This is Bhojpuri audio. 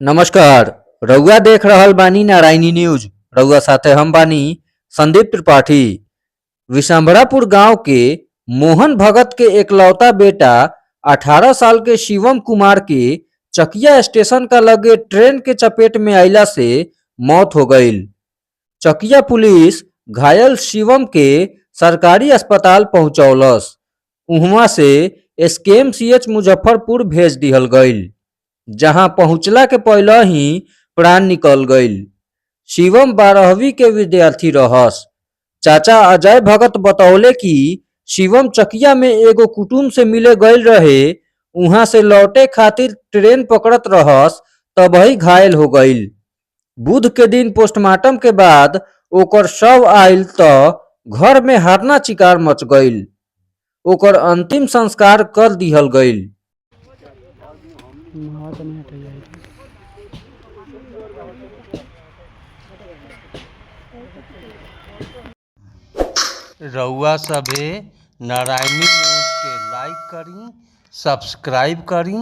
नमस्कार, रउआ देख रहल बानी नारायणी न्यूज। रउआ साथे हम बानी संदीप त्रिपाठी। विशंभरापुर गांव के मोहन भगत के एकलौता बेटा 18 साल के शिवम कुमार के चकिया स्टेशन का लगे ट्रेन के चपेट में आइला से मौत हो गईल। चकिया पुलिस घायल शिवम के सरकारी अस्पताल पहुंचौलस, उहवा से एसकेएमसीएच मुजफ्फरपुर भेज दिहल गईल, जहां पहुंचला के पहले ही प्राण निकल गईल। शिवम 12वीं के विद्यार्थी रहस। चाचा अजय भगत बतौले कि शिवम चकिया में एगो कुटुम से मिले गईल रहे। उहां से लौटे खातिर ट्रेन पकड़त रहस, तबही घायल हो गईल। बुध के दिन पोस्टमार्टम के बाद ओकर शव आइल त घर में हरना चिकार मच गईल। ओकर अंतिम संस्कार कर दिहल गईल। हवा तो नहीं हटाई जाएगी। रउआ सभे नारायणी न्यूज के लाइक करी, सब्सक्राइब करी।